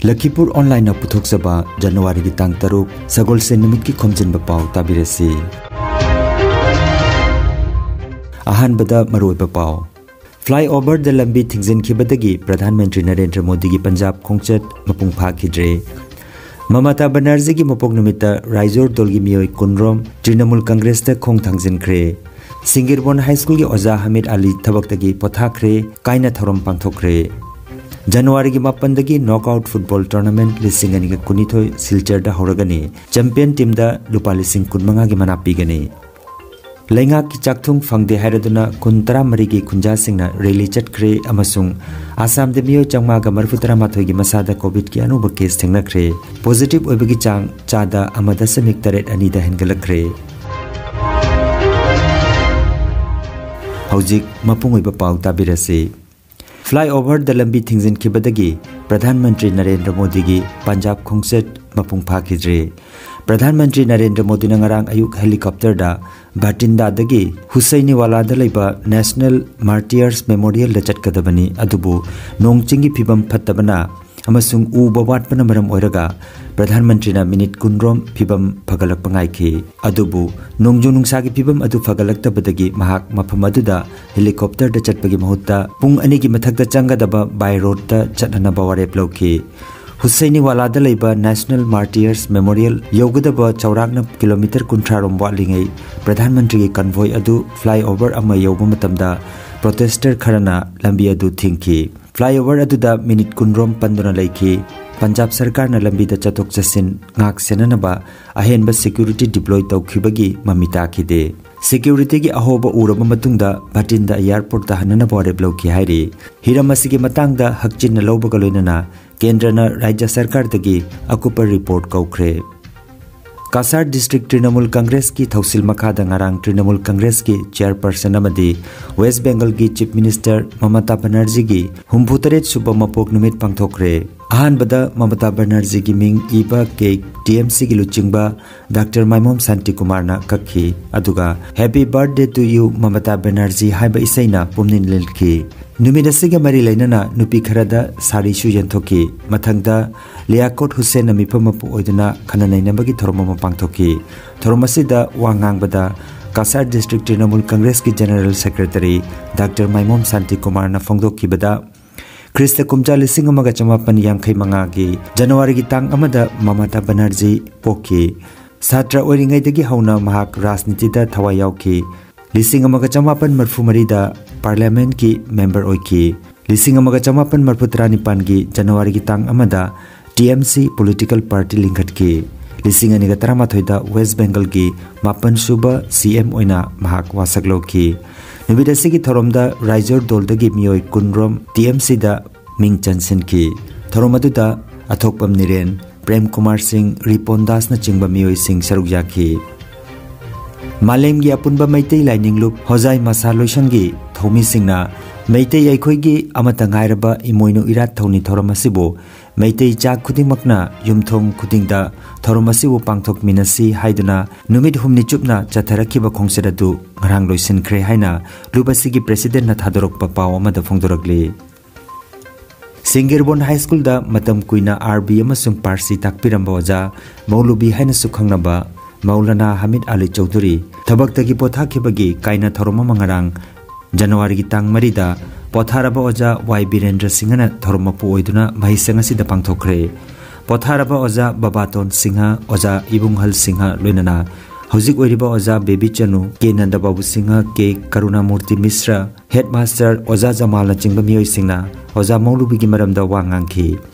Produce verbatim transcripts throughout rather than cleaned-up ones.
ꯂꯈꯤꯄꯨꯔ ꯑꯣꯟꯂꯥꯏꯟꯅ ꯄꯨꯊꯣꯛꯆꯕ ꯖꯅꯋꯥꯔꯤꯒꯤ ꯇꯥꯡ ꯇꯔꯨꯛ, ꯁꯒꯣꯜꯁꯦꯟ ꯅꯨꯃꯤꯠꯀꯤ ꯈꯣꯝꯖꯤꯟꯕ ꯄꯥꯎ ꯇꯥꯕꯤꯔꯁꯤ꯫ ꯑꯍꯥꯟꯕꯗ ꯃꯔꯨꯑꯣꯏꯕ ꯄꯥꯎ꯫ ꯐ꯭ꯂꯥꯏꯑꯣꯚꯔꯗ ꯂꯝꯕꯤ ꯊꯤꯡꯖꯤꯟꯈꯤꯕꯗꯒꯤ ꯄ꯭ꯔꯙꯥꯟ ꯃꯟꯇ꯭ꯔꯤ ꯅꯔꯦꯟꯗ꯭ꯔ ꯃꯣꯗꯤꯒꯤ ꯄꯟꯖꯥꯕ ꯈꯣꯡꯆꯠ ꯃꯄꯨꯡ ꯐꯥꯈꯤꯗ꯭ꯔꯦ꯫ ꯃꯃꯇꯥ ꯕꯅꯔꯖꯤꯒꯤ ꯃꯄꯣꯛ ꯅꯨꯃꯤꯠꯇ ꯔꯥꯏꯖꯣꯔ ꯗꯣꯜꯒꯤ ꯃꯤꯑꯣꯏ ꯀꯨꯟꯔꯣꯝ ꯇ꯭ꯔꯤꯅꯃꯨꯜ ꯀꯪꯒ꯭ꯔꯦꯁꯇ ꯈꯣꯡ ꯊꯥꯡꯖꯤꯟꯈ꯭ꯔꯦ꯫ ꯁꯤꯡꯒꯤꯔꯕꯣꯟ ꯍꯥꯏ ꯁ꯭ꯀꯨꯜꯒꯤ ꯑꯣꯖꯥ ꯍꯃꯤꯗ ꯑꯂꯤ ꯊꯕꯛꯇꯒꯤ ꯄꯣꯊꯥꯈ꯭ꯔꯦ ꯀꯥꯏꯅ ꯊꯧꯔꯝ ꯄꯥꯡꯊꯣꯛꯈ꯭ꯔꯦ꯫ ꯖꯅꯋꯥꯔꯤꯒꯤ ꯃꯥꯄꯟꯗꯒꯤ ꯅꯣꯛꯑꯥꯎꯠ ꯐꯨꯠꯕꯣꯜ ꯇꯣꯔꯅꯥꯃꯦꯟꯠ ꯂꯤꯁꯤꯡ ꯑꯅꯤꯒ ꯀꯨꯟꯅꯤꯊꯣꯏ ꯁꯤꯜꯆꯔꯗ ꯍꯧꯔꯒꯅꯤ꯫ ꯆꯦꯝꯄꯤꯌꯟ ꯇꯤꯝꯗ ꯂꯨꯄꯥ ꯂꯤꯁꯤꯡ ꯀꯨꯟꯃꯉꯥꯒꯤ ꯃꯅꯥ ꯄꯤꯒꯅꯤ꯫ ꯂꯩꯉꯥꯛꯀꯤ ꯆꯥꯛꯊꯨꯡ ꯐꯪꯗꯦ ꯍꯥꯏꯔꯗꯨꯅ ꯈꯨꯟ ꯇꯔꯥꯃꯔꯤꯒꯤ ꯈꯨꯟꯖꯥꯁꯤꯡꯅ ꯔꯦꯂꯤ ꯆꯠꯈ꯭ꯔꯦ ꯑꯃꯁꯨꯡ ꯑꯁꯥꯝꯗ ꯃꯤꯑꯣꯏ ꯆꯥꯝꯃꯉꯥꯒ ꯃꯔꯤꯐꯨ ꯇꯔꯥꯃꯥꯊꯣꯏꯒꯤ ꯃꯁꯥꯗ ꯀꯣꯚꯤꯗꯀꯤ ꯑꯅꯧꯕ ꯀꯦꯁ ꯊꯦꯡꯅꯈ꯭ꯔꯦ꯫ ꯄꯣꯖꯤꯇꯤꯚ ꯑꯣꯏꯕꯒꯤ ꯆꯥꯡ ꯆꯥꯗ ꯑꯃ ꯗꯁꯃꯤꯛ ꯇꯔꯦꯠ ꯑꯅꯤꯗ ꯍꯦꯟꯒꯠꯂꯛꯈ꯭ꯔꯦ꯫ ꯍꯧꯖꯤꯛ ꯃꯄꯨꯡ ꯑꯣꯏꯕ ꯄꯥꯎ ꯇꯥꯕꯤꯔꯁꯤ꯫ ꯐ꯭ꯂꯥꯏꯑꯣꯚꯔꯗ ꯂꯝꯕꯤ ꯊꯤꯡꯖꯤꯟꯈꯤꯕꯗꯒꯤ ꯄ꯭ꯔꯙꯥꯟ ꯃꯟꯇ꯭ꯔꯤ ꯅꯔꯦꯟꯗ꯭ꯔ ꯃꯣꯗꯤꯒꯤ ꯄꯟꯖꯥꯕ ꯈꯣꯡꯆꯠ ꯃꯄꯨꯡ ꯐꯥꯈꯤꯗ꯭ꯔꯦ꯫ ꯄ꯭ꯔꯙꯥꯟ ꯃꯟꯇ꯭ꯔꯤ ꯅꯔꯦꯟꯗ꯭ꯔ ꯃꯣꯗꯤꯅ ꯉꯔꯥꯡ ꯑꯌꯨꯛ ꯍꯦꯂꯤꯀꯣꯞꯇꯔꯗ ꯚꯥꯇꯤꯟꯗꯥꯗꯒꯤ ꯍꯨꯁꯩꯅꯤꯋꯥꯂꯥꯗ ꯂꯩꯕ ꯅꯦꯁꯅꯦꯜ ꯃꯥꯔꯇꯤꯌꯔꯁ ꯃꯦꯃꯣꯔꯤꯌꯦꯜꯗ ꯆꯠꯀꯗꯕꯅꯤ꯫ ꯑꯗꯨꯕꯨ ꯅꯣꯡ ꯆꯤꯡꯒꯤ ꯐꯤꯕꯝ ꯐꯠꯇꯕꯅ ꯑꯃꯁꯨꯡ ꯎꯕ ꯋꯥꯠꯄꯅ ꯃꯔꯝ ꯑꯣꯏꯔꯒ ꯄ꯭ꯔꯙꯥꯟ ꯃꯟꯇ꯭ꯔꯤꯅ ꯃꯤꯅꯤꯠ ꯀꯨꯟꯔꯣꯝ ꯐꯤꯕꯝ ꯐꯒꯠꯂꯛꯄ ꯉꯥꯏꯈꯤ꯫ ꯑꯗꯨꯕꯨ ꯅꯣꯡꯖꯨ ꯅꯨꯡꯁꯥꯒꯤ ꯐꯤꯕꯝ ꯑꯗꯨ ꯐꯒꯠꯂꯛꯇꯕꯗꯒꯤ ꯃꯍꯥꯛ ꯃꯐꯝ ꯑꯗꯨꯗ ꯍꯦꯂꯤꯀꯣꯞꯇꯔꯗ ꯆꯠꯄꯒꯤ ꯃꯍꯨꯠꯇ ꯄꯨꯡ ꯑꯅꯤꯒꯤ ꯃꯊꯛꯇ ꯆꯪꯒꯗꯕ ꯕꯥꯏ ꯔꯣꯗꯇ ꯆꯠꯅꯅꯕ ꯋꯥꯔꯦꯞ ꯂꯧꯈꯤ꯫ ꯍꯨꯁꯩꯅꯤꯋꯥꯂꯥꯗ ꯂꯩꯕ ꯅꯦꯁꯅꯦꯜ ꯃꯥꯔꯇꯤꯌꯔꯁ ꯃꯦꯃꯣꯔꯤꯌꯦꯜ ꯌꯧꯒꯗꯕ ꯆꯥꯎꯔꯥꯛꯅ ꯀꯤꯂꯣꯃꯤꯇꯔ ꯀꯨꯟꯊ꯭ꯔꯥ ꯔꯣꯝ ꯋꯥꯠꯂꯤꯉꯩ ꯄ꯭ꯔꯙꯥꯟ ꯃꯟꯇ꯭ꯔꯤꯒꯤ ꯀꯟꯚꯣꯏ ꯑꯗꯨ ꯐ꯭ꯂꯥꯏꯑꯣꯚꯔ ꯑꯃ ꯌꯧꯕ ꯃꯇꯝꯗ ꯄ꯭ꯔꯣꯇꯦꯁꯇꯔ ꯈꯔꯅ ꯂꯝꯕꯤ ꯑꯗꯨ ꯊꯤꯡꯈꯤ꯫ ꯐ꯭ꯂꯥꯏꯑꯣꯚꯔ ꯑꯗꯨꯗ ꯃꯤꯅꯤꯠ ꯀꯨꯟ ꯔꯣꯝ ꯄꯟꯗꯨꯅ ꯂꯩꯈꯤ꯫ ꯄꯟꯖꯥꯕ ꯁꯔꯀꯥꯔꯅ ꯂꯝꯕꯤꯗ ꯆꯠꯊꯣꯛ ꯆꯠꯁꯤꯟ ꯉꯥꯛ ꯁꯦꯟꯅꯅꯕ ꯑꯍꯦꯟꯕ ꯁꯦꯀ꯭ꯌꯨꯔꯤꯇꯤ ꯗꯤꯄ꯭ꯂꯣꯏ ꯇꯧꯈꯤꯕꯒꯤ ꯃꯃꯤ ꯇꯥꯈꯤꯗꯦ꯫ ꯁꯦꯀ꯭ꯌꯨꯔꯤꯇꯤꯒꯤ ꯑꯍꯣꯕ ꯎꯔꯕ ꯃꯇꯨꯡꯗ ꯚꯥꯇꯤꯟꯗ ꯑꯦꯌꯥꯔꯄꯣꯔꯠꯇ ꯍꯟꯅꯅꯕ ꯋꯥꯔꯦꯞ ꯂꯧꯈꯤ ꯍꯥꯏꯔꯤ꯫ ꯍꯤꯔꯝ ꯑꯁꯤꯒꯤ ꯃꯇꯥꯡꯗ ꯍꯛꯆꯤꯟꯅ ꯂꯧꯕꯒ ꯂꯣꯏꯅꯅ ꯀꯦꯟꯗ꯭ꯔꯅ ꯔꯥꯖ꯭ꯌ ꯁꯔꯀꯥꯔꯗꯒꯤ ꯑꯀꯨꯞꯄ ꯔꯤꯄꯣꯔꯠ ꯀꯧꯈ꯭ꯔꯦ꯫ ꯀꯁꯥꯔ ꯗꯤꯁꯇ꯭ꯔꯤꯛ ꯇ꯭ꯔꯤꯅꯃꯨꯜ ꯀꯪꯒ꯭ꯔꯦꯁꯀꯤ ꯊꯧꯁꯤꯜ ꯃꯈꯥꯗ ꯉꯔꯥꯡ ꯇ꯭ꯔꯤꯅꯃꯨꯜ ꯀꯪꯒ꯭ꯔꯦꯁꯀꯤ ꯆꯤꯌꯔꯄꯔꯁꯟ ꯑꯃꯗꯤ ꯋꯦꯁ꯭ꯠ ꯕꯦꯡꯒꯜꯒꯤ ꯆꯤꯐ ꯃꯤꯅꯤꯁꯇꯔ ꯃꯃꯇꯥ ꯕꯅꯔꯖꯤꯒꯤ ꯍꯨꯝꯐꯨꯇꯔꯦꯠ ꯁꯨꯕ ꯃꯄꯣꯛ ꯅꯨꯃꯤꯠ ꯄꯥꯡꯊꯣꯛꯈ꯭ꯔꯦ꯫ ꯑꯍꯥꯟꯕꯗ ꯃꯃꯇꯥ ꯕꯅꯔꯖꯤꯒꯤ ꯃꯤꯡ ꯏꯕ ꯀꯦꯛ ꯇꯤꯑꯦꯝꯁꯤꯒꯤ ꯂꯨꯆꯤꯡꯕ ꯗꯥꯛꯇꯔ ꯃꯥꯏꯃꯣꯝ ꯁꯥꯟꯇꯤꯀꯨꯃꯥꯔꯅ ꯀꯛꯈꯤ꯫ ꯑꯗꯨꯒ Happy Birthday to You, ꯃꯃꯇꯥ ꯕꯅꯔꯖꯤ ꯍꯥꯏꯕ ꯏꯁꯩꯅ ꯄꯨꯝꯅꯤꯟ ꯂꯤꯟꯈꯤ꯫ ꯅꯨꯃꯤꯠ ꯑꯁꯤꯒ ꯃꯔꯤ ꯂꯩꯅꯅ ꯅꯨꯄꯤ ꯈꯔꯗ ꯁꯥꯔꯤꯁꯨ ꯌꯦꯟꯊꯣꯛꯈꯤ꯫ ꯃꯊꯪꯗ ꯂꯤꯌꯥꯀꯣꯠ ꯍꯨꯁꯦꯟꯅ ꯃꯤꯐꯝ ꯃꯄꯨ ꯑꯣꯏꯗꯨꯅ ꯈꯟꯅ ꯅꯩꯅꯕꯒꯤ ꯊꯧꯔꯝ ꯑꯃ ꯄꯥꯡꯊꯣꯛꯈꯤ꯫ ꯊꯧꯔꯝ ꯑꯁꯤꯗ ꯋꯥ ꯉꯥꯡꯕꯗ ꯀꯁꯥꯔ ꯗꯤꯁꯇ꯭ꯔꯤꯛ ꯇ꯭ꯔꯤꯅꯃꯨꯜ ꯀꯪꯒ꯭ꯔꯦꯁꯀꯤ general secretary doctor Maimom Shanti ꯀꯨꯃꯥꯔꯅ ꯐꯣꯡꯗꯣꯛꯈꯤꯕꯗ, ꯈ꯭ꯔꯤꯁꯇ ꯀꯨꯝꯖꯥ ꯂꯤꯁꯤꯡ ꯑꯃꯒ ꯆꯃꯥꯄꯟ ꯌꯥꯡꯈꯩ ꯃꯉꯥꯒꯤ ꯖꯅꯋꯥꯔꯤꯒꯤ ꯇꯥꯡ ꯑꯃꯗ ꯃꯃꯇꯥ ꯕꯅꯔꯖꯤ ꯄꯣꯛꯈꯤ꯫ ꯁꯥꯇ꯭ꯔ ꯑꯣꯏꯔꯤꯉꯩꯗꯒꯤ ꯍꯧꯅ ꯃꯍꯥꯛ ꯔꯥꯖꯅꯤꯇꯤꯗ ꯊꯋꯥꯏ ꯌꯥꯎꯈꯤ꯫ ꯂꯤꯁꯤꯡ ꯑꯃꯒ ꯆꯃꯥꯄꯟ ꯃꯔꯤꯐꯨ ꯃꯔꯤꯗ ꯄꯥꯔꯂꯤꯌꯥꯃꯦꯟꯠꯀꯤ ꯃꯦꯝꯕꯔ ꯑꯣꯏꯈꯤ꯫ ꯂꯤꯁꯤꯡ ꯑꯃꯒ ꯆꯃꯥꯄꯟ ꯃꯔꯤꯐꯨ ꯇꯔꯥꯅꯤꯄꯥꯟꯒꯤ ꯖꯅꯋꯥꯔꯤꯒꯤ ꯇꯥꯡ ꯑꯃꯗ T M C political party ꯂꯤꯡꯈꯠꯈꯤ꯫ ꯂꯤꯁꯤꯡ ꯑꯅꯤꯒ ꯇꯔꯥꯃꯥꯊꯣꯏꯗ ꯋꯦꯁ ꯕꯦꯡꯒꯜꯒꯤ ꯃꯥꯄꯟ ꯁꯨꯕ ꯁꯤ ꯑꯦꯝ ꯑꯣꯏꯅ ꯃꯍꯥꯛ ꯋꯥꯁꯛ ꯂꯧꯈꯤ꯫ ꯅꯨꯃꯤꯠ ꯑꯁꯤꯒꯤ ꯊꯧꯔꯝꯗ ꯔꯥꯏꯖꯣꯔ ꯗꯣꯜꯗꯒꯤ ꯃꯤꯑꯣꯏ ꯀꯨꯟꯔꯣꯝ ꯇꯤ ꯑꯦꯝ ꯁꯤꯗ ꯃꯤꯡ ꯆꯟꯁꯤꯟꯈꯤ꯫ ꯊꯧꯔꯝ ꯑꯗꯨꯗ ꯑꯊꯣꯛꯄꯝ ꯅꯤꯔꯦꯟ, ꯄ꯭ꯔꯦꯝ ꯀꯨꯃꯥꯔ ꯁꯤꯡ, ꯔꯤꯄꯣꯟ ꯗꯥꯁꯅꯆꯤꯡꯕ ꯃꯤꯑꯣꯏꯁꯤꯡ ꯁꯔꯨꯛ ꯌꯥꯈꯤ꯫ ꯃꯥꯂꯦꯝꯒꯤ ꯑꯄꯨꯟꯕ ꯃꯩꯇꯩ ꯂꯥꯏꯅꯤꯡꯂꯨꯞ ꯍꯣꯖꯥꯏ ꯃꯁꯥ ꯂꯣꯏꯁꯪꯒꯤ ꯊꯧꯃꯤꯁꯤꯡꯅ ꯃꯩꯇꯩ ꯑꯩꯈꯣꯏꯒꯤ ꯑꯃꯠꯇ ꯉꯥꯏꯔꯕ ꯏꯃꯣꯏꯅꯨ ꯏꯔꯥꯠ ꯊꯧꯅꯤ ꯊꯧꯔꯝ ꯑꯁꯤꯕꯨ ꯃꯩꯇꯩ ꯏꯆꯥ ꯈꯨꯗꯤꯡꯃꯛꯅ ꯌꯨꯝꯊꯣꯡ ꯈꯨꯗꯤꯡꯗ ꯊꯧꯔꯝ ꯑꯁꯤꯕꯨ ꯄꯥꯡꯊꯣꯛꯃꯤꯟꯅꯁꯤ ꯍꯥꯏꯗꯨꯅ ꯅꯨꯃꯤꯠ ꯍꯨꯝꯅꯤ ꯆꯨꯞꯅ ꯆꯠꯊꯔꯛꯈꯤꯕ ꯈꯣꯡꯆꯠ ꯑꯗꯨ ꯉꯔꯥꯡ ꯂꯣꯏꯁꯤꯟꯈ꯭ꯔꯦ ꯍꯥꯏꯅ ꯂꯨꯞ ꯑꯁꯤꯒꯤ ꯄ꯭ꯔꯦꯁꯤꯗꯦꯟꯠꯅ ꯊꯥꯗꯣꯔꯛꯄ ꯄꯥꯎ ꯑꯃꯗ ꯐꯣꯡꯗꯣꯔꯛꯂꯤ꯫ ꯁꯤꯡꯒꯤꯔꯕꯣꯟ ꯍꯥꯏ ꯁ꯭ꯀꯨꯜꯗ ꯃꯇꯝ ꯀꯨꯏꯅ ꯑꯥꯔꯕꯤ ꯑꯃꯁꯨꯡ ꯄꯥꯔꯁꯤ ꯇꯥꯛꯄꯤꯔꯝꯕ ꯑꯣꯖꯥ ꯃꯧꯂꯨꯕꯤ ꯍꯥꯏꯅꯁꯨ ꯈꯪꯅꯕ ꯃꯧꯂꯥꯅꯥ ꯍꯃꯤꯗ ꯑꯂꯤ ꯆꯧꯙꯨꯔꯤ ꯊꯕꯛꯇꯒꯤ ꯄꯣꯊꯥꯈꯤꯕꯒꯤ ꯀꯥꯏꯅ ꯊꯧꯔꯝ ꯑꯃ ꯉꯔꯥꯡ ꯖꯅꯋꯥꯔꯤꯒꯤ ꯇꯥꯡ ꯃꯔꯤꯗ ꯄꯣꯊꯥꯔꯕ ꯑꯣꯖꯥ ꯋꯥꯏ ꯕꯤꯔꯦꯟꯗ꯭ꯔ ꯁꯤꯡꯍꯅ ꯊꯧꯔꯝ ꯃꯄꯨ ꯑꯣꯏꯗꯨꯅ ꯃꯍꯩꯁꯪ ꯑꯁꯤꯗ ꯄꯥꯡꯊꯣꯛꯈ꯭ꯔꯦ꯫ ꯄꯣꯊꯥꯔꯕ ꯑꯣꯖꯥ ꯕꯕꯥꯇꯣꯟ ꯁꯤꯡꯍ, ꯑꯣꯖꯥ ꯏꯕꯨꯡꯍꯜ ꯁꯤꯡꯍ ꯂꯣꯏꯅꯅ ꯍꯧꯖꯤꯛ ꯑꯣꯏꯔꯤꯕ ꯑꯣꯖꯥ ꯕꯦꯕꯤ ꯆꯅꯨ, ꯀꯦ ꯅꯟꯗꯕꯥꯕꯨ ꯁꯤꯡꯍ, ꯀꯦ ꯀꯔꯨꯅꯥꯃꯨꯔꯇꯤ ꯃꯤꯁ꯭ꯔ, ꯍꯦꯗꯃꯥꯁꯇꯔ ꯑꯣꯖꯥ ꯖꯃꯥꯜꯅꯆꯤꯡꯕ ꯃꯤꯑꯣꯏꯁꯤꯡꯅ ꯑꯣꯖꯥ ꯃꯧꯂꯨꯕꯤꯒꯤ ꯃꯔꯝꯗ ꯋꯥ ꯉꯥꯡꯈꯤ꯫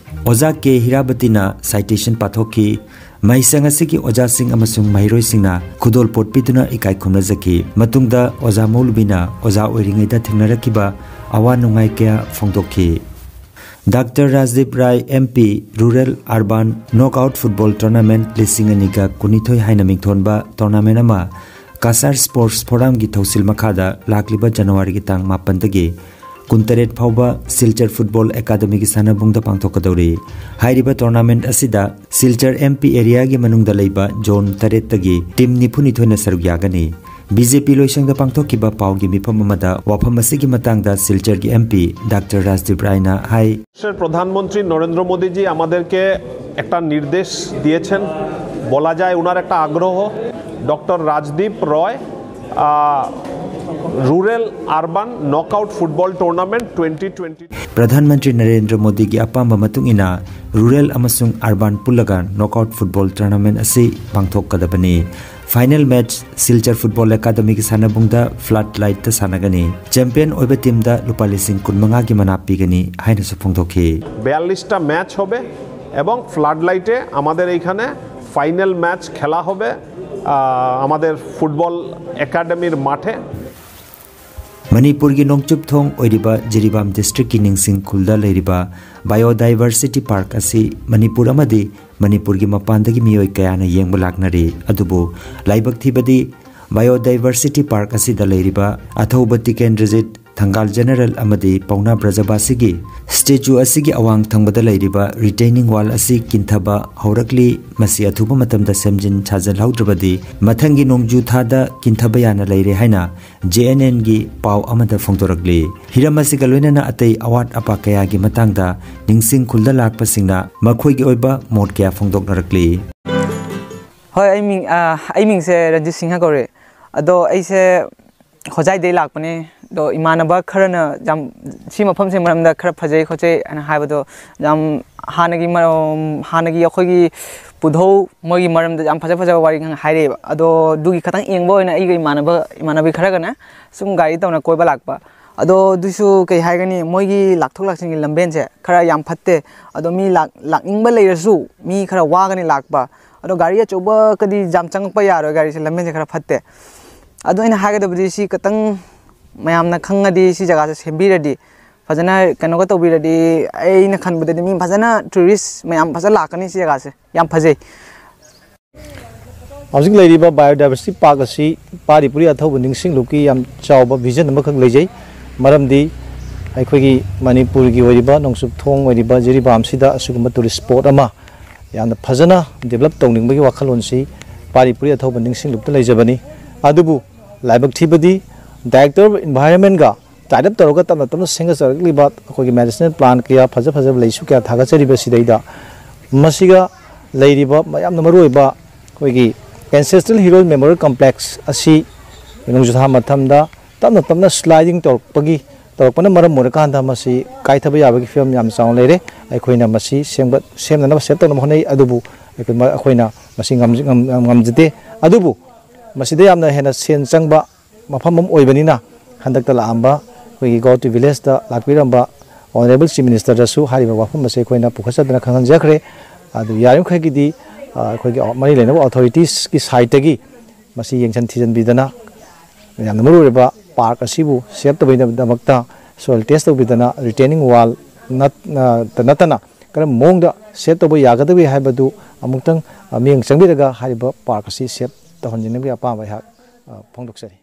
ꯑꯣꯖꯥ ꯀꯦ ꯍꯤꯔꯥꯕꯇꯤꯅ ꯁꯥꯏꯇꯦꯁꯟ ꯄꯥꯊꯣꯛꯈꯤ꯫ ꯃꯍꯩꯁꯪ ꯑꯁꯤꯒꯤ ꯑꯣꯖꯥꯁꯤꯡ ꯑꯃꯁꯨꯡ ꯃꯍꯩꯔꯣꯏꯁꯤꯡꯅ ꯈꯨꯗꯣꯜꯄꯣꯠ ꯄꯤꯗꯨꯅ ꯏꯀꯥꯏ ꯈꯨꯝꯅꯖꯈꯤ꯫ ꯃꯇꯨꯡꯗ ꯑꯣꯖꯥ ꯃꯧꯂꯨꯕꯤꯅ ꯑꯣꯖꯥ ꯑꯣꯏꯔꯤꯉꯩꯗ ꯊꯦꯡꯅꯔꯛꯈꯤꯕ ꯑꯋꯥ ꯅꯨꯡꯉꯥꯏ ꯀꯌꯥ ꯐꯣꯡꯗꯣꯛꯈꯤ꯫ Doctor Rajdeep Roy M P rural urban knockout football tournament ꯂꯤꯁꯤꯡ ꯑꯅꯤꯒ ꯀꯨꯟꯅꯤꯊꯣꯏ ꯍꯥꯏꯅ ꯃꯤꯡꯊꯣꯟꯕ ꯇꯣꯔꯅꯥꯃꯦꯟꯠ ꯑꯃ ꯀꯁꯥꯔ ꯁ꯭ꯄꯣꯔꯠꯁ ꯐꯣꯔꯝꯒꯤ ꯊꯧꯁꯤꯜ ꯃꯈꯥꯗ ꯂꯥꯛꯂꯤꯕ ꯖꯅꯋꯥꯔꯤꯒꯤ ꯇꯥꯡ ꯃꯥꯄꯟꯗꯒꯤ ꯀꯨꯟꯇꯔꯦꯠ ꯐꯥꯎꯕ ꯁꯤꯜꯆꯔ ꯐꯨꯠꯕꯣꯜ ꯑꯦꯀꯥꯗꯃꯤꯒꯤ ꯁꯥꯟꯅꯕꯨꯡꯗ ꯄꯥꯡꯊꯣꯛꯀꯗꯧꯔꯤ꯫ ꯍꯥꯏꯔꯤꯕ ꯇꯣꯔꯅꯥꯃꯦꯟꯠ ꯑꯁꯤꯗ ꯁꯤꯜꯆꯔ ꯑꯦꯝ ꯄꯤ ꯑꯦꯔꯤꯌꯥꯒꯤ ꯃꯅꯨꯡꯗ ꯂꯩꯕ ꯖꯣꯟ ꯇꯔꯦꯠꯇꯒꯤ ꯇꯤꯝ ꯅꯤꯐꯨꯅꯤꯊꯣꯏꯅ ꯁꯔꯨꯛ ꯌꯥꯒꯅꯤ꯫ ꯕꯤ ꯖꯦ ꯄꯤ ꯂꯣꯏꯁꯪꯗ ꯄꯥꯡꯊꯣꯛꯈꯤꯕ ꯄꯥꯎꯒꯤ ꯃꯤꯐꯝ ꯑꯃꯗ ꯋꯥꯐꯝ ꯑꯁꯤꯒꯤ ꯃꯇꯥꯡꯗ ꯁꯤꯜꯆꯔꯒꯤ ꯑꯦꯝ ꯄꯤ ꯗꯥꯛꯇꯔ ꯔꯥꯖꯗꯤꯞ ꯔꯥꯏꯅ ꯍꯥꯏ, দেশের প্রধানমন্ত্রী নরেন্দ্র মোদীজি আমাদেরকে একটা নির্দেশ দিয়েছেন, বলা যায় ওনার একটা আগ্রহ। Doctor Rajdeep Roy rural urban knockout football tournament twenty twenty ꯄ꯭ꯔꯙꯥꯟ ꯃꯟꯇ꯭ꯔꯤ ꯅꯔꯦꯟꯗ꯭ꯔ ꯃꯣꯗꯤꯒꯤ ꯑꯄꯥꯝꯕ ꯃꯇꯨꯡ ꯏꯟꯅ ꯔꯨꯔꯦꯜ ꯑꯃꯁꯨꯡ ꯑꯔꯕꯥꯟ ꯄꯨꯜꯂꯒ ꯅꯣꯛꯑꯥꯎꯠ ꯐꯨꯠꯕꯣꯜ ꯇꯣꯔꯅꯥꯃꯦꯟꯠ ꯑꯁꯤ ꯄꯥꯡꯊꯣꯛꯀꯗꯕꯅꯤ꯫ ꯐꯥꯏꯅꯦꯜ ꯃꯦꯆ ꯁꯤꯜꯆꯔ ꯐꯨꯠꯕꯣꯜ ꯑꯦꯀꯥꯗꯃꯤꯒꯤ ꯁꯥꯟꯅꯕꯨꯡꯗ ꯐ꯭ꯂꯠ ꯂꯥꯏꯠꯇ ꯁꯥꯟꯅꯒꯅꯤ꯫ ꯆꯦꯝꯄꯤꯌꯟ ꯑꯣꯏꯕ ꯇꯤꯝꯗ ꯂꯨꯄꯥ ꯂꯤꯁꯤꯡ ꯀꯨꯟꯃꯉꯥꯒꯤ ꯃꯅꯥ ꯄꯤꯒꯅꯤ ꯍꯥꯏꯅꯁꯨ ꯐꯣꯡꯗꯣꯛꯈꯤ꯫ বিয়াল্লিশটা ম্যাচ হবে এবং ফ্লাড লাইটে আমাদের এইখানে ফাইনাল ম্যাচ খেলা হবে আহ, আমাদের ফুটবল একাডেমির মাঠে। ꯃꯅꯤꯄꯨꯔꯒꯤ ꯅꯣꯡꯆꯨꯞ ꯊꯣꯡ ꯑꯣꯏꯔꯤꯕ ꯖꯤꯔꯤꯕꯥꯝ ꯗꯤꯁꯇ꯭ꯔꯤꯛꯀꯤ ꯅꯤꯡꯁꯤꯡ ꯈꯨꯜꯗ ꯂꯩꯔꯤꯕ ꯕꯥꯏꯑꯣꯗꯥꯏꯚꯔꯁꯤꯇꯤ ꯄꯥꯔꯛ ꯑꯁꯤ ꯃꯅꯤꯄꯨꯔ ꯑꯃꯗꯤ ꯃꯅꯤꯄꯨꯔꯒꯤ ꯃꯄꯥꯟꯗꯒꯤ ꯃꯤꯑꯣꯏ ꯀꯌꯥꯅ ꯌꯦꯡꯕ ꯂꯥꯛꯅꯔꯤ꯫ ꯑꯗꯨꯕꯨ ꯂꯥꯏꯕꯛ ꯊꯤꯕꯗꯤ ꯕꯥꯏꯑꯣꯗꯥꯏꯚꯔꯁꯤꯇꯤ ꯄꯥꯔꯛ ꯑꯁꯤꯗ ꯂꯩꯔꯤꯕ ꯑꯊꯧꯕ ꯇꯤꯀꯦꯟꯗ꯭ꯔꯖꯤꯠ, ꯊꯪꯒꯥꯜ ꯖꯦꯅꯔꯦꯜ ꯑꯃꯗꯤ ꯄꯥꯎꯅꯥ ꯕ꯭ꯔꯖꯕꯥꯁꯤꯒꯤ ꯁ꯭ꯇꯦꯆꯨ ꯑꯁꯤꯒꯤ ꯑꯋꯥꯡ ꯊꯪꯕꯗ ꯂꯩꯔꯤꯕ ꯔꯤꯇꯦꯅꯤꯡ ꯋꯥꯜ ꯑꯁꯤ ꯀꯤꯟꯊꯕ ꯍꯧꯔꯛꯂꯤ꯫ ꯃꯁꯤ ꯑꯊꯨꯕ ꯃꯇꯝꯗ ꯁꯦꯝꯖꯤꯟ ꯁꯥꯖꯤꯜꯍꯧꯗ꯭ꯔꯕꯗꯤ ꯃꯊꯪꯒꯤ ꯅꯣꯡꯖꯨ ꯊꯥꯗ ꯀꯤꯟꯊꯕ ꯌꯥꯅ ꯂꯩꯔꯦ ꯍꯥꯏꯅ ꯖꯦ ꯑꯦꯟ ꯑꯦꯟꯒꯤ ꯄꯥꯎ ꯑꯃꯗ ꯐꯣꯡꯗꯣꯔꯛꯂꯤ꯫ ꯍꯤꯔꯝ ꯑꯁꯤꯒ ꯂꯣꯏꯅꯅ ꯑꯇꯩ ꯑꯋꯥꯠ ꯑꯄꯥ ꯀꯌꯥꯒꯤ ꯃꯇꯥꯡꯗ ꯅꯤꯡꯁꯤꯡ ꯈꯨꯜꯗ ꯂꯥꯛꯄꯁꯤꯡꯅ ꯃꯈꯣꯏꯒꯤ ꯑꯣꯏꯕ ꯃꯣꯠ ꯀꯌꯥ ꯐꯣꯡꯗꯣꯛꯅꯔꯛꯂꯤ꯫ ꯍꯣꯏ, ꯑꯩ ꯃꯤꯡ ꯑ, ꯑꯩ ꯃꯤꯡꯁꯦ ꯔꯟꯖꯤꯠ ꯁꯤꯡꯍ ꯀꯧꯔꯦ꯫ ꯑꯗꯣ ꯑꯩꯁꯦ ꯍꯣꯖꯥꯏꯗꯩ ꯂꯥꯛꯄꯅꯦ꯫ ꯑꯗꯣ ꯏꯃꯥꯟꯅꯕ ꯈꯔꯅ ꯌꯥꯝ ꯁꯤ ꯃꯐꯝꯁꯦ ꯃꯔꯝꯗ ꯈꯔ ꯐꯖꯩ ꯈꯣꯠꯆꯩ ꯍꯥꯏꯅ ꯍꯥꯏꯕꯗꯣ ꯌꯥꯝ ꯍꯥꯟꯅꯒꯤ ꯃ-, ꯍꯥꯟꯅꯒꯤ ꯑꯩꯈꯣꯏꯒꯤ ꯄꯨꯙꯧ ꯃꯣꯏꯒꯤ ꯃꯔꯝꯗ ꯌꯥꯝ ꯐꯖ ꯐꯖꯕ ꯋꯥꯔꯤ ꯉꯥꯡ ꯍꯥꯏꯔꯛꯑꯦꯕ꯫ ꯑꯗꯣ ꯑꯗꯨꯒꯤ ꯈꯇꯪ ꯌꯦꯡꯕ ꯑꯣꯏꯅ ꯑꯩꯒ ꯏꯃꯥꯟꯅꯕ, ꯏꯃꯥꯟꯅꯕꯤ ꯈꯔꯒꯅꯦ ꯁꯨꯝ ꯒꯥꯔꯤ ꯇꯧꯅ ꯀꯣꯏꯕ ꯂꯥꯛꯄ꯫ ꯑꯗꯣ ꯑꯗꯨꯁꯨ ꯀꯩ ꯍꯥꯏꯒꯅꯤ, ꯃꯣꯏꯒꯤ ꯂꯥꯛꯊꯣꯛ ꯂꯥꯛꯁꯤꯟꯒꯤ ꯂꯝꯕꯦꯟꯁꯦ ꯈꯔ ꯌꯥꯝ ꯐꯠꯇꯦ꯫ ꯑꯗꯣ ꯃꯤ ꯂꯥꯛ-, ꯂꯥꯛꯅꯤꯡꯕ ꯂꯩꯔꯁꯨ ꯃꯤ ꯈꯔ ꯋꯥꯒꯅꯤ ꯂꯥꯛꯄ꯫ ꯑꯗꯣ ꯒꯥꯔꯤ ꯑꯆꯧꯕꯒꯗꯤ ꯌꯥꯝ ꯆꯪꯉꯛꯄ ꯌꯥꯔꯣꯏ, ꯒꯥꯔꯤꯁꯦ ꯂꯝꯕꯦꯟꯁꯦ ꯈꯔ ꯐꯠꯇꯦ꯫ ꯑꯗꯣ ꯑꯩꯅ ꯍꯥꯏꯒꯗꯕꯗꯤ ꯁꯤ ꯈꯇꯪ ꯃꯌꯥꯝꯅ ꯈꯪꯉꯗꯤ ꯁꯤ ꯖꯒꯥꯁꯦ ꯁꯦꯝꯕꯤꯔꯗꯤ ꯐꯖꯅ ꯀꯩꯅꯣꯒ ꯇꯧꯕꯤꯔꯗꯤ ꯑꯩꯅ ꯈꯟꯕꯗꯗꯤ ꯃꯤ ꯐꯖꯅ ꯇꯨꯔꯤꯁ ꯃꯌꯥꯝ ꯐꯖꯅ ꯂꯥꯛꯀꯅꯤ ꯁꯤ ꯖꯒꯥꯁꯦ꯫ ꯌꯥꯝ ꯐꯖꯩ꯫ ꯍꯧꯖꯤꯛ ꯂꯩꯔꯤꯕ ꯕꯥꯏꯑꯣꯗꯥꯏꯚꯔꯁꯤꯇꯤ ꯄꯥꯔꯛ ꯑꯁꯤ ꯄꯥꯔꯤ ꯄꯨꯔꯤ ꯑꯊꯧꯕ ꯅꯤꯡꯁꯤꯡꯂꯨꯞꯀꯤ ꯌꯥꯝ ꯆꯥꯎꯕ ꯚꯤꯖꯟ ꯑꯃꯈꯛ ꯂꯩꯖꯩ꯫ ꯃꯔꯝꯗꯤ ꯑꯩꯈꯣꯏꯒꯤ ꯃꯅꯤꯄꯨꯔꯒꯤ ꯑꯣꯏꯔꯤꯕ ꯅꯣꯡꯆꯨꯞ ꯊꯣꯡ ꯑꯣꯏꯔꯤꯕ ꯖꯤꯔꯤꯕꯥꯝꯁꯤꯗ ꯑꯁꯤꯒꯨꯝꯕ ꯇꯨꯔꯤꯁ ꯁ꯭ꯄꯣꯠ ꯑꯃ ꯌꯥꯝꯅ ꯐꯖꯅ ꯗꯤꯕꯂꯞ ꯇꯧꯅꯤꯡꯕꯒꯤ ꯋꯥꯈꯜꯂꯣꯟꯁꯤ ꯄꯥꯔꯤ ꯄꯨꯔꯤ ꯑꯊꯧꯕ ꯅꯤꯡꯁꯤꯡꯂꯨꯞꯇ ꯂꯩꯖꯕꯅꯤ꯫ ꯑꯗꯨꯕꯨ ꯂꯥꯏꯕꯛ ꯊꯤꯕꯗꯤ, ꯗꯥꯏꯔꯦꯛꯇꯣꯔꯦꯠ ꯑꯣꯐ ꯏꯟꯚꯥꯏꯔꯣꯟꯃꯦꯟꯒ ꯇꯥꯏꯠ ꯑꯞ ꯇꯧꯔꯒ ꯇꯞꯅ ꯇꯞꯅ ꯁꯦꯝꯒꯠꯆꯔꯛꯂꯤꯕ ꯑꯩꯈꯣꯏꯒꯤ ꯃꯦꯗꯤꯁꯤꯅꯦꯜ ꯄ꯭ꯂꯥꯟ ꯀꯌꯥ, ꯐꯖ ꯐꯖꯕ ꯂꯩꯁꯨ ꯀꯌꯥ ꯊꯥꯒꯠꯆꯔꯤꯕꯁꯤꯗꯩꯗ, ꯃꯁꯤꯒ ꯂꯩꯔꯤꯕ ꯌꯥꯝꯅ ꯃꯔꯨꯑꯣꯏꯕ ꯑꯩꯈꯣꯏꯒꯤ ꯑꯦꯟꯁꯦꯁꯇ꯭ꯔꯦꯜ ꯍꯤꯔꯣ ꯃꯦꯃꯣꯔꯤꯌꯦꯜ ꯀꯝꯄ꯭ꯂꯦꯛꯁ ꯑꯁꯤ ꯅꯣꯡꯖꯨ ꯊꯥ ꯃꯇꯝꯗ ꯇꯞꯅ ꯇꯞꯅ ꯁ꯭ꯂꯥꯏꯗꯤꯡ ꯇꯧꯔꯛꯄꯒꯤ, ꯇꯧꯔꯛꯄꯅ ꯃꯔꯝ ꯑꯣꯏꯔꯀꯥꯟꯗ ꯃꯁꯤ ꯀꯥꯏꯊꯕ ꯌꯥꯕꯒꯤ ꯐꯤꯕꯝ ꯌꯥꯝ ꯆꯥꯎꯅ ꯂꯩꯔꯦ꯫ ꯑꯩꯈꯣꯏꯅ ꯃꯁꯤ ꯁꯦꯝꯒꯠ-, ꯁꯦꯝꯅꯅꯕ, ꯁꯦꯞ ꯇꯧꯅꯕ ꯍꯣꯠꯅꯩ, ꯑꯗꯨꯕꯨ ꯑꯩꯈꯣꯏ ꯃ-, ꯑꯩꯈꯣꯏꯅ ꯃꯁꯤ ꯉꯝ-, ꯉꯝ-, ꯉꯝꯖꯗꯦ꯫ ꯑꯗꯨꯕꯨ ꯃꯁꯤꯗ ꯌꯥꯝꯅ ꯍꯦꯟꯅ ꯁꯦꯟ ꯆꯪꯕ ꯃꯐꯝ ꯑꯃ ꯑꯣꯏꯕꯅꯤꯅ, ꯍꯟꯗꯛꯇ ꯂꯥꯛꯑꯝꯕ ꯑꯩꯈꯣꯏꯒꯤ Go to Village-ꯇ ꯂꯥꯛꯄꯤꯔꯝꯕ Honourable Chief Minister-ꯗꯁꯨ ꯍꯥꯏꯔꯤꯕ ꯋꯥꯐꯝ ꯑꯁꯦ ꯑꯩꯈꯣꯏꯅ ꯄꯨꯈꯠꯆꯗꯨꯅ ꯈꯪꯍꯟꯖꯈ꯭ꯔꯦ꯫ ꯑꯗꯨ ꯌꯥꯔꯤꯃꯈꯩꯒꯤꯗꯤ, ꯑ, ꯑꯩꯈꯣꯏꯒꯤ ꯃꯔꯤ ꯂꯩꯅꯕ authorities-ꯀꯤ side-ꯇꯒꯤ ꯃꯁꯤ ꯌꯦꯡꯁꯤꯟ ꯊꯤꯖꯤꯟꯕꯤꯗꯅ, ꯌꯥꯝꯅ ꯃꯔꯨꯑꯣꯏꯕ park ꯑꯁꯤꯕꯨ save ꯇꯧꯕꯒꯤꯗꯃꯛꯇ soil test ꯇꯧꯕꯤꯗꯅ, retaining wall ꯅꯠ-, ꯅ-, ꯇ ꯅꯠꯇꯅ ꯀꯔꯝꯕ ꯃꯑꯣꯡꯗ save ꯇꯧꯕ ꯌꯥꯒꯗꯒꯦ ꯍꯥꯏꯕꯗꯨ ꯑꯃꯨꯛꯇꯪ, ꯑ, ꯃꯤꯠꯌꯦꯡ ꯆꯪꯕꯤꯔꯒ ꯍꯥꯏꯔꯤꯕ park ꯑꯁꯤ save ꯇꯧꯍꯟꯖꯅꯕꯒꯤ ꯑꯄꯥꯝꯕ ꯑꯩꯍꯥꯛ, ꯑ, ꯐꯣꯡꯗꯣꯛꯆꯔꯤ꯫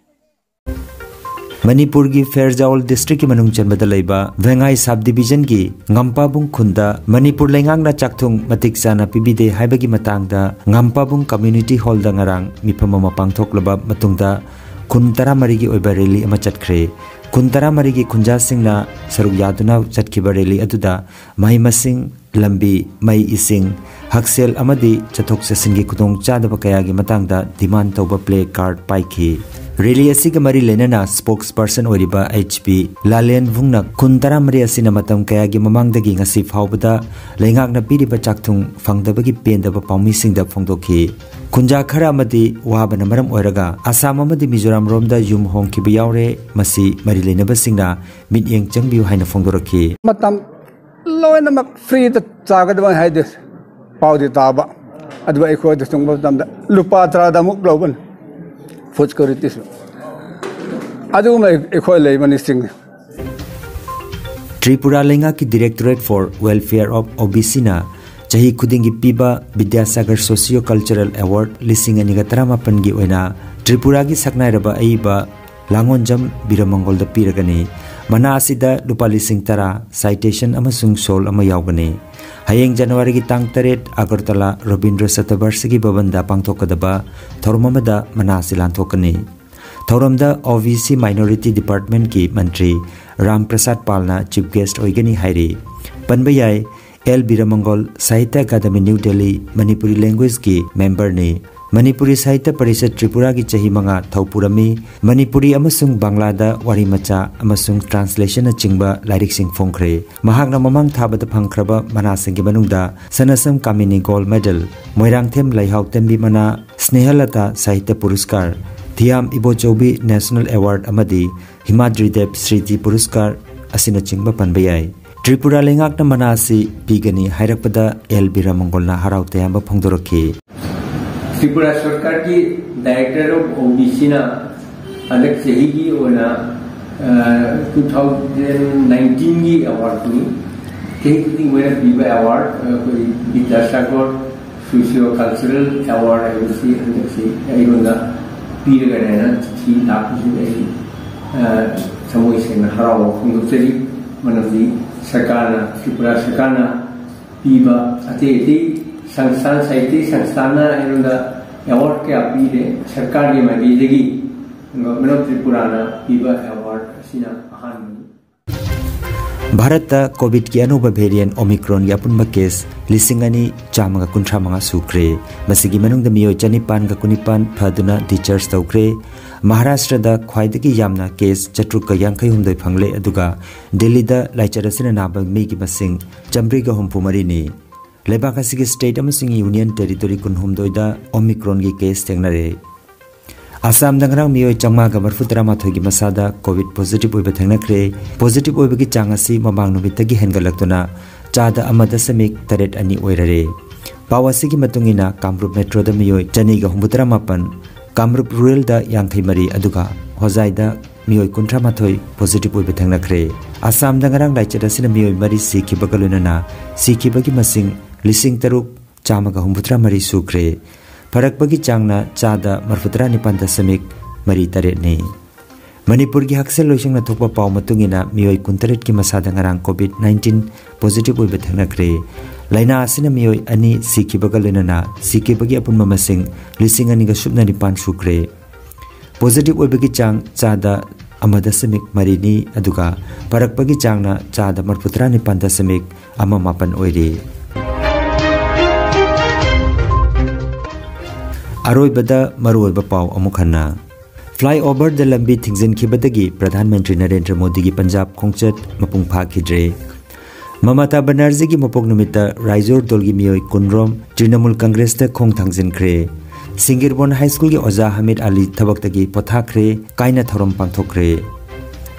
ꯃꯅꯤꯄꯨꯔꯒꯤ ꯐꯦꯔꯖꯥꯎꯜ district-ꯀꯤ ꯃꯅꯨꯡ ꯆꯟꯕꯗ ꯂꯩꯕ ꯚꯦꯡꯉꯥꯏ sub division-ꯒꯤ ꯉꯝꯄꯥꯕꯨꯡ ꯈꯨꯟꯗ ꯃꯅꯤꯄꯨꯔ ꯂꯩꯉꯥꯛꯅ ꯆꯥꯛꯊꯨꯡ ꯃꯇꯤꯛ ꯆꯥꯅ ꯄꯤꯕꯤꯗꯦ ꯍꯥꯏꯕꯒꯤ ꯃꯇꯥꯡꯗ ꯉꯝꯄꯥꯕꯨꯡ community hall-ꯗ ꯉꯔꯥꯡ ꯃꯤꯐꯝ ꯑꯃ ꯄꯥꯡꯊꯣꯛꯂꯕ ꯃꯇꯨꯡꯗ ꯈꯨꯟ ꯇꯔꯥꯃꯔꯤꯒꯤ ꯑꯣꯏꯕ rally ꯑꯃ ꯆꯠꯈ꯭ꯔꯦ꯫ ꯈꯨꯟ ꯇꯔꯥꯃꯔꯤꯒꯤ ꯈꯨꯟꯖꯥꯁꯤꯡꯅ ꯁꯔꯨꯛ ꯌꯥꯗꯨꯅ ꯆꯠꯈꯤꯕ rally ꯑꯗꯨꯗ ꯃꯍꯩ ꯃꯁꯤꯡ, ꯂꯝꯕꯤ, ꯃꯩ, ꯏꯁꯤꯡ, ꯍꯛꯁꯦꯜ ꯑꯃꯗꯤ ꯆꯠꯊꯣꯛ ꯆꯠꯁꯤꯟꯒꯤ ꯈꯨꯗꯣꯡꯆꯥꯗꯕ ꯀꯌꯥꯒꯤ ꯃꯇꯥꯡꯗ demand ꯇꯧꯕ play card ꯄꯥꯏꯈꯤ꯫ Rally ꯑꯁꯤꯒ ꯃꯔꯤ ꯂꯩꯅꯅ spokesperson ꯑꯣꯏꯔꯤꯕ H P ꯂꯥꯂꯦꯟꯕꯨꯡꯅ ꯈꯨꯟ ꯇꯔꯥꯃꯔꯤ ꯑꯁꯤꯅ ꯃꯇꯝ ꯀꯌꯥꯒꯤ ꯃꯃꯥꯡꯗꯒꯤ ꯉꯁꯤ ꯐꯥꯎꯕꯗ ꯂꯩꯉꯥꯛꯅ ꯄꯤꯔꯤꯕ ꯆꯥꯛꯊꯨꯡ ꯐꯪꯗꯕꯒꯤ ꯄꯦꯟꯗꯕ ꯄꯥꯎꯃꯤꯁꯤꯡꯗ ꯐꯣꯡꯗꯣꯛꯈꯤ꯫ ꯈꯨꯟꯖꯥ ꯈꯔ ꯑꯃꯗꯤ ꯋꯥꯕꯅ ꯃꯔꯝ ꯑꯣꯏꯔꯒ ꯑꯁꯥꯝ ꯑꯃꯗꯤ ꯃꯤꯖꯣꯔꯥꯝ ꯔꯣꯝꯗ ꯌꯨꯝ ꯍꯣꯡꯈꯤꯕ ꯌꯥꯎꯔꯦ꯫ ꯃꯁꯤ ꯃꯔꯤ ꯂꯩꯅꯕꯁꯤꯡꯅ ꯃꯤꯠꯌꯦꯡ ꯆꯪꯕꯤꯌꯨ ꯍꯥꯏꯅ ꯐꯣꯡꯗꯣꯔꯛꯈꯤ꯫ ꯃꯇꯝ ꯂꯣꯏꯅꯃꯛ free-ꯗ ꯆꯥꯒꯗꯕꯅꯤ ꯍꯥꯏꯗꯤ ꯄꯥꯎꯗꯤ ꯇꯥꯕ꯫ ꯑꯗꯨꯕꯨ ꯑꯩꯈꯣꯏꯗ ꯆꯪꯕ ꯃꯇꯝꯗ ꯂꯨꯄꯥ ꯇꯔꯥꯗ ꯑꯃꯨꯛ ꯂꯧꯕꯅꯤ food security-ꯁꯨ꯫ ꯑꯗꯨꯒꯨꯝꯕ ꯑꯩꯈꯣꯏ ꯂꯩꯕ ꯅꯤꯡꯁꯤꯡꯉꯤ꯫ ꯇ꯭ꯔꯤꯄꯨꯔꯥ ꯂꯩꯉꯥꯛꯀꯤ Directorate for Welfare of O B C-ꯅ ꯆꯍꯤ ꯈꯨꯗꯤꯡꯒꯤ ꯄꯤꯕ ꯕꯤꯗ꯭ꯌꯥꯁꯥꯒꯔ Socio Cultural Award ꯂꯤꯁꯤꯡ ꯑꯅꯤꯒ ꯇꯔꯥꯃꯥꯄꯟꯒꯤ ꯑꯣꯏꯅ ꯇ꯭ꯔꯤꯄꯨꯔꯥꯒꯤ ꯁꯛꯅꯥꯏꯔꯕ ꯑꯏꯕ ꯂꯥꯡꯑꯣꯟꯖꯝ ꯕꯤꯔꯃꯪꯒꯣꯜꯗ ꯄꯤꯔꯒꯅꯤ꯫ ꯃꯅꯥ ꯑꯁꯤꯗ ꯂꯨꯄꯥ ꯂꯤꯁꯤꯡ ꯇꯔꯥ, citation ꯑꯃꯁꯨꯡ shawl ꯑꯃ ꯌꯥꯎꯒꯅꯤ꯫ ꯍꯌꯦꯡ ꯖꯅꯋꯥꯔꯤꯒꯤ ꯇꯥꯡ ꯇꯔꯦꯠ, ꯑꯒꯔꯇꯂꯥ ꯔꯕꯤꯟꯗ꯭ꯔ ꯁꯇꯕꯔꯁꯒꯤ ꯚꯕꯟꯗ ꯄꯥꯡꯊꯣꯛꯀꯗꯕ ꯊꯧꯔꯝ ꯑꯃꯗ ꯃꯅꯥ ꯑꯁꯤ ꯂꯥꯟꯊꯣꯛꯀꯅꯤ꯫ ꯊꯧꯔꯝꯗ ꯑꯣ ꯕꯤ ꯁꯤ ꯃꯥꯏꯅꯣꯔꯤꯇꯤ ꯗꯤꯄꯥꯔꯠꯃꯦꯟꯠꯀꯤ ꯃꯟꯇ꯭ꯔꯤ ꯔꯥꯝ ꯄ꯭ꯔꯁꯥꯗ ꯄꯥꯜꯅ ꯆꯤꯐ ꯒꯦꯁ꯭ꯠ ꯑꯣꯏꯒꯅꯤ ꯍꯥꯏꯔꯤ꯫ ꯄꯟꯕ ꯌꯥꯏ, ꯑꯦꯜ ꯕꯤꯔꯃꯪꯒꯣꯜ ꯁꯥꯍꯤꯇ꯭ꯌ ꯑꯀꯥꯗꯃꯤ, ꯅ꯭ꯌꯨ ꯗꯦꯜꯂꯤ, ꯃꯅꯤꯄꯨꯔꯤ ꯂꯦꯡꯒ꯭ꯋꯦꯖꯀꯤ ꯃꯦꯝꯕꯔꯅꯤ꯫ ꯃꯅꯤꯄꯨꯔꯤ ꯁꯥꯍꯤꯇ꯭ꯌ ꯄꯔꯤꯁꯠ ꯇ꯭ꯔꯤꯄꯨꯔꯥꯒꯤ ꯆꯍꯤ ꯃꯉꯥ ꯊꯧ ꯄꯨꯔꯝꯃꯤ꯫ ꯃꯅꯤꯄꯨꯔꯤ ꯑꯃꯁꯨꯡ ꯕꯪꯂꯥꯗ ꯋꯥꯔꯤ ꯃꯆꯥ ꯑꯃꯁꯨꯡ ꯇ꯭ꯔꯥꯟꯁꯂꯦꯁꯟꯅꯆꯤꯡꯕ ꯂꯥꯏꯔꯤꯛꯁꯤꯡ ꯐꯣꯡꯈ꯭ꯔꯦ꯫ ꯃꯍꯥꯛꯅ ꯃꯃꯥꯡ ꯊꯥꯕꯗ ꯐꯪꯈ꯭ꯔꯕ ꯃꯅꯥꯁꯤꯡꯒꯤ ꯃꯅꯨꯡꯗ ꯁꯅꯁꯝ ꯀꯥꯃꯤꯅꯤ ꯒꯣꯜꯗ ꯃꯦꯗꯜ, ꯃꯣꯏꯔꯥꯡꯊꯦꯝ ꯂꯩꯍꯥꯎ ꯇꯦꯝꯕꯤ ꯃꯅꯥ, ꯁ꯭ꯅꯦꯍꯂꯇꯥ ꯁꯥꯍꯤꯇ꯭ꯌ ꯄꯨꯔꯁꯀꯥꯔ, ꯊꯤꯌꯥꯝ ꯏꯕꯣꯆꯧꯕꯤ ꯅꯦꯁꯅꯦꯜ ꯑꯦꯋꯥꯔꯗ ꯑꯃꯗꯤ ꯍꯤꯃꯥꯗ꯭ꯔꯤ ꯗꯦꯕ ꯁ꯭ꯔꯤꯇꯤ ꯄꯨꯔꯁꯀꯥꯔ ꯑꯁꯤꯅꯆꯤꯡꯕ ꯄꯟꯕ ꯌꯥꯏ꯫ ꯇ꯭ꯔꯤꯄꯨꯔꯥ ꯂꯩꯉꯥꯛꯅ ꯃꯅꯥ ꯑꯁꯤ ꯄꯤꯒꯅꯤ ꯍꯥꯏꯔꯛꯄꯗ ꯑꯦꯜ ꯕꯤꯔꯃꯪꯒꯣꯜꯅ ꯍꯔꯥꯎ ꯇꯌꯥꯝꯕ ꯐꯣꯡꯗꯣꯔꯛꯈꯤ꯫ ꯇ꯭ꯔꯤꯄꯨꯔꯥ ꯁꯔꯀꯥꯔꯒꯤ ꯗꯥꯏꯔꯦꯛꯇꯔ ꯑꯣꯐ ꯑꯣ ꯕꯤ ꯁꯤꯅ ꯍꯟꯗꯛ ꯆꯍꯤꯒꯤ ꯑꯣꯏꯅ, ꯑ, ꯇꯨ ꯊꯥꯎꯖꯟ ꯅꯥꯏꯟꯇꯤꯟꯒꯤ ꯑꯦꯋꯥꯔꯗꯅꯤ꯫ ꯆꯍꯤ ꯈꯨꯗꯤꯡꯒꯤ ꯑꯣꯏꯅ ꯄꯤꯕ ꯑꯦꯋꯥꯔꯗ, ꯑꯩꯈꯣꯏ ꯕꯤꯗ꯭ꯌꯥꯁꯥꯒꯔ ꯁꯣꯁꯤꯌꯣ ꯀꯜꯆꯔꯦꯜ ꯑꯦꯋꯥꯔꯗ ꯍꯥꯏꯕꯁꯤ ꯍꯟꯗꯛꯁꯤ ꯑꯩꯉꯣꯟꯗ ꯄꯤꯔꯒꯅꯦꯅ ꯆꯤꯊꯤ ꯂꯥꯛꯄꯁꯤꯗ ꯑꯩ, ꯑ, ꯊꯃꯣꯏ ꯁꯦꯡꯅ ꯍꯔꯥꯎꯕ ꯐꯣꯡꯗꯣꯛꯆꯔꯤ꯫ ꯃꯔꯝꯗꯤ ꯁꯔꯀꯥꯔꯅ, ꯇ꯭ꯔꯤꯄꯨꯔꯥ ꯁꯔꯀꯥꯔꯅ ꯄꯤꯕ ꯑꯇꯩ ꯑꯇꯩ ꯁꯪꯁꯊꯥꯟ, ꯁꯥꯍꯤꯇ꯭ꯌ ꯁꯪꯁꯊꯥꯟꯅ ꯑꯩꯉꯣꯟꯗ ꯑꯦꯋꯥꯔꯗ ꯀꯌꯥ ꯄꯤꯔꯦ꯫ ꯁꯔꯀꯥꯔꯒꯤ ꯃꯥꯏꯀꯩꯗꯒꯤ Government of ꯇ꯭ꯔꯤꯄꯨꯔꯥꯅ ꯄꯤꯕ ꯑꯦꯋꯥꯔꯗ ꯑꯁꯤꯅ ꯑꯍꯥꯟꯕꯅꯤ꯫ ꯚꯥꯔꯠꯇ ꯀꯣꯚꯤꯗꯀꯤ ꯑꯅꯧꯕ ꯚꯦꯔꯤꯌꯦꯟꯠ ꯑꯣꯃꯤꯀ꯭ꯔꯣꯟꯒꯤ ꯑꯄꯨꯟꯕ ꯀꯦꯁ ꯂꯤꯁꯤꯡ ꯑꯅꯤ ꯆꯥꯝꯃꯒ ꯀꯨꯟꯊ꯭ꯔꯥ ꯃꯉꯥ ꯁꯨꯈ꯭ꯔꯦ꯫ ꯃꯁꯤꯒꯤ ꯃꯅꯨꯡꯗ ꯃꯤꯑꯣꯏ ꯆꯅꯤꯄꯥꯟꯒ ꯀꯨꯟꯅꯤꯄꯥꯟ ꯐꯗꯨꯅ ꯗꯤꯁꯆꯥꯔꯖ ꯇꯧꯈ꯭ꯔꯦ꯫ ꯃꯍꯥꯔꯥꯁꯇ꯭ꯔꯗ ꯈ꯭ꯋꯥꯏꯗꯒꯤ ꯌꯥꯝꯅ ꯀꯦꯁ ꯆꯥꯇ꯭ꯔꯨꯛꯀ ꯌꯥꯡꯈꯩ ꯍꯨꯝꯗꯣꯏ ꯐꯪꯂꯦ, ꯑꯗꯨꯒ ꯗꯤꯜꯂꯤꯗ ꯂꯥꯏꯆꯠ ꯑꯁꯤꯅ ꯅꯥꯕ ꯃꯤꯒꯤ ꯃꯁꯤꯡ ꯆꯥꯃ꯭ꯔꯤꯒ ꯍꯨꯝꯐꯨ ꯃꯔꯤꯅꯤ꯫ ꯂꯩꯕꯥꯛ ꯑꯁꯤꯒꯤ ꯁ꯭ꯇꯦꯠ ꯑꯃꯁꯨꯡ ꯌꯨꯅꯤꯌꯟ ꯇꯦꯔꯤꯇꯣꯔꯤ ꯀꯨꯟꯍꯨꯝꯗꯣꯏꯗ ꯑꯣꯃꯤꯀ꯭ꯔꯣꯟꯒꯤ ꯀꯦꯁ ꯊꯦꯡꯅꯔꯦ꯫ ꯑꯁꯥꯝꯗ ꯉꯔꯥꯡ ꯃꯤꯑꯣꯏ ꯆꯥꯝꯃꯉꯥꯒ ꯃꯔꯤꯐꯨ ꯇꯔꯥꯃꯥꯊꯣꯏꯒꯤ ꯃꯁꯥꯗ ꯀꯣꯚꯤꯗ ꯄꯣꯖꯤꯇꯤꯚ ꯑꯣꯏꯕ ꯊꯦꯡꯅꯈ꯭ꯔꯦ꯫ ꯄꯣꯖꯤꯇꯤꯚ ꯑꯣꯏꯕꯒꯤ ꯆꯥꯡ ꯑꯁꯤ ꯃꯃꯥꯡ ꯅꯨꯃꯤꯠꯇꯒꯤ ꯍꯦꯟꯒꯠꯂꯛꯇꯨꯅ ꯆꯥꯗ ꯑꯃ ꯗꯁꯃꯤꯛ ꯇꯔꯦꯠ ꯑꯅꯤ ꯑꯣꯏꯔꯔꯦ꯫ ꯄꯥꯎ ꯑꯁꯤꯒꯤ ꯃꯇꯨꯡ ꯏꯟꯅ, ꯀꯥꯃꯔꯨꯞ ꯃꯦꯇ꯭ꯔꯣꯗ ꯃꯤꯑꯣꯏ ꯆꯅꯤꯒ ꯍꯨꯝꯐꯨꯇꯔꯥ ꯃꯥꯄꯟ, ꯀꯥꯃꯔꯨꯞ ꯔꯨꯔꯦꯜꯗ ꯌꯥꯡꯈꯩ ꯃꯔꯤ, ꯑꯗꯨꯒ ꯍꯣꯖꯥꯏꯗ ꯃꯤꯑꯣꯏ ꯀꯨꯟꯊ꯭ꯔꯥ ꯃꯥꯊꯣꯏ ꯄꯣꯖꯤꯇꯤꯚ ꯑꯣꯏꯕ ꯊꯦꯡꯅꯈ꯭ꯔꯦ꯫ ꯑꯁꯥꯝꯗ ꯉꯔꯥꯡ ꯂꯥꯏꯆꯠ ꯑꯁꯤꯅ ꯃꯤꯑꯣꯏ ꯃꯔꯤ ꯁꯤꯈꯤꯕꯒ ꯂꯣꯏꯅꯅ ꯁꯤꯈꯤꯕꯒꯤ ꯃꯁꯤꯡ ꯂꯤꯁꯤꯡ ꯇꯔꯨꯛ ꯆꯥꯝꯃꯒ ꯍꯨꯝꯐꯨꯇꯔꯥ ꯃꯔꯤ ꯁꯨꯈ꯭ꯔꯦ꯫ ꯐꯔꯛꯄꯒꯤ ꯆꯥꯡꯅ ꯆꯥꯗ ꯃꯔꯤꯐꯨꯇꯔꯥ ꯅꯤꯄꯥꯟ ꯗꯁꯃꯤꯛ ꯃꯔꯤ ꯇꯔꯦꯠꯅꯤ꯫ ꯃꯅꯤꯄꯨꯔꯒꯤ ꯍꯛꯁꯦꯜ ꯂꯣꯏꯁꯪꯅ ꯊꯣꯛꯄ ꯄꯥꯎ ꯃꯇꯨꯡ ꯏꯟꯅ, ꯃꯤꯑꯣꯏ ꯀꯨꯟꯇꯔꯦꯠꯀꯤ ꯃꯁꯥꯗ ꯉꯔꯥꯡ ꯀꯣꯚꯤꯗ ꯅꯥꯏꯟꯇꯤꯟ ꯄꯣꯖꯤꯇꯤꯚ ꯑꯣꯏꯕ ꯊꯦꯡꯅꯈ꯭ꯔꯦ꯫ ꯂꯥꯏꯅꯥ ꯑꯁꯤꯅ ꯃꯤꯑꯣꯏ ꯑꯅꯤ ꯁꯤꯈꯤꯕꯒ ꯂꯣꯏꯅꯅ ꯁꯤꯈꯤꯕꯒꯤ ꯑꯄꯨꯟꯕ ꯃꯁꯤꯡ ꯂꯤꯁꯤꯡ ꯑꯅꯤꯒ ꯁꯨꯞꯅ ꯅꯤꯄꯥꯟ ꯁꯨꯈ꯭ꯔꯦ꯫ ꯄꯣꯖꯤꯇꯤꯚ ꯑꯣꯏꯕꯒꯤ ꯆꯥꯡ ꯆꯥꯗ ꯑꯃ ꯗꯁꯃꯤꯛ ꯃꯔꯤꯅꯤ, ꯑꯗꯨꯒ ꯐꯔꯛꯄꯒꯤ ꯆꯥꯡꯅ ꯆꯥꯗ ꯃꯔꯤꯐꯨꯇꯔꯥ ꯅꯤꯄꯥꯟ ꯗꯁꯃꯤꯛ ꯑꯃ ꯃꯥꯄꯟ ꯑꯣꯏꯔꯤ꯫ ꯑꯔꯣꯏꯕꯗ ꯃꯔꯨꯑꯣꯏꯕ ꯄꯥꯎ ꯑꯃꯨꯛ ꯍꯟꯅ꯫ ꯐ꯭ꯂꯥꯏꯑꯣꯚꯔꯗ ꯂꯝꯕꯤ ꯊꯤꯡꯖꯤꯟꯈꯤꯕꯗꯒꯤ ꯄ꯭ꯔꯙꯥꯟ ꯃꯟꯇ꯭ꯔꯤ ꯅꯔꯦꯟꯗ꯭ꯔ ꯃꯣꯗꯤꯒꯤ ꯄꯟꯖꯥꯕ ꯈꯣꯡꯆꯠ ꯃꯄꯨꯡ ꯐꯥꯈꯤꯗ꯭ꯔꯦ꯫ ꯃꯃꯇꯥ ꯕꯅꯔꯖꯤꯒꯤ ꯃꯄꯣꯛ ꯅꯨꯃꯤꯠꯇ ꯔꯥꯏꯖꯣꯔ ꯗꯣꯜꯒꯤ ꯃꯤꯑꯣꯏ ꯀꯨꯟꯔꯣꯝ ꯇ꯭ꯔꯤꯅꯃꯨꯜ ꯀꯪꯒ꯭ꯔꯦꯁꯇ ꯈꯣꯡ ꯊꯥꯡꯖꯤꯟꯈ꯭ꯔꯦ꯫ ꯁꯤꯡꯒꯤꯔꯕꯣꯟ ꯍꯥꯏ ꯁ꯭ꯀꯨꯜꯒꯤ ꯑꯣꯖꯥ ꯍꯃꯤꯗ ꯑꯂꯤ ꯊꯕꯛꯇꯒꯤ ꯄꯣꯊꯥꯈ꯭ꯔꯦ꯫ ꯀꯥꯏꯅ ꯊꯧꯔꯝ ꯄꯥꯡꯊꯣꯛꯈ꯭ꯔꯦ꯫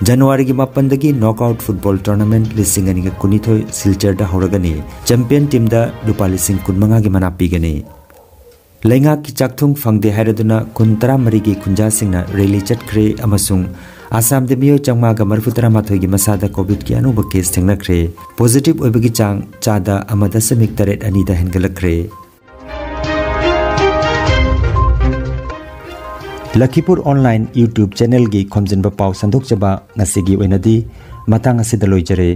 ꯖꯅꯋꯥꯔꯤꯒꯤ ꯃꯥꯄꯟꯗꯒꯤ ꯅꯣꯛꯑꯥꯎꯠ ꯐꯨꯠꯕꯣꯜ ꯇꯣꯔꯅꯥꯃꯦꯟꯠ ꯂꯤꯁꯤꯡ ꯑꯅꯤꯒ ꯀꯨꯟꯅꯤꯊꯣꯏ ꯁꯤꯜꯆꯔꯗ ꯍꯧꯔꯒꯅꯤ꯫ ꯆꯦꯝꯄꯤꯌꯟ ꯇꯤꯝꯗ ꯂꯨꯄꯥ ꯂꯤꯁꯤꯡ ꯀꯨꯟꯃꯉꯥꯒꯤ ꯃꯅꯥ ꯄꯤꯒꯅꯤ꯫ ꯂꯩꯉꯥꯛꯀꯤ ꯆꯥꯛꯊꯨꯡ ꯐꯪꯗꯦ ꯍꯥꯏꯔꯗꯨꯅ ꯈꯨꯟ ꯇꯔꯥꯃꯔꯤꯒꯤ ꯈꯨꯟꯖꯥꯁꯤꯡꯅ ꯔꯦꯂꯤ ꯆꯠꯈ꯭ꯔꯦ ꯑꯃꯁꯨꯡ ꯑꯁꯥꯝꯗ ꯃꯤꯑꯣꯏ ꯆꯥꯝꯃꯉꯥꯒ ꯃꯔꯤꯐꯨꯇꯔꯥꯃꯥꯊꯣꯏꯒꯤ ꯃꯁꯥꯗ ꯀꯣꯚꯤꯗꯀꯤ ꯑꯅꯧꯕ ꯀꯦꯁ ꯊꯦꯡꯅꯈ꯭ꯔꯦ꯫ ꯄꯣꯖꯤꯇꯤꯚ ꯑꯣꯏꯕꯒꯤ ꯆꯥꯡ ꯆꯥꯗ ꯑꯃ ꯗꯁꯃꯤꯛ ꯇꯔꯦꯠ ꯑꯅꯤꯗ ꯍꯦꯟꯒꯠꯂꯛꯈ꯭ꯔꯦ꯫ ꯂꯈꯤꯄꯨꯔ ꯑꯣꯟꯂꯥꯏꯟ YouTube ꯆꯦꯅꯦꯜꯒꯤ ꯈꯣꯝꯖꯤꯟꯕ ꯄꯥꯎ ꯁꯟꯗꯣꯛꯆꯕ ꯉꯁꯤꯒꯤ ꯑꯣꯏꯅꯗꯤ ꯃꯇꯥꯡ ꯑꯁꯤꯗ ꯂꯣꯏꯖꯔꯦ꯫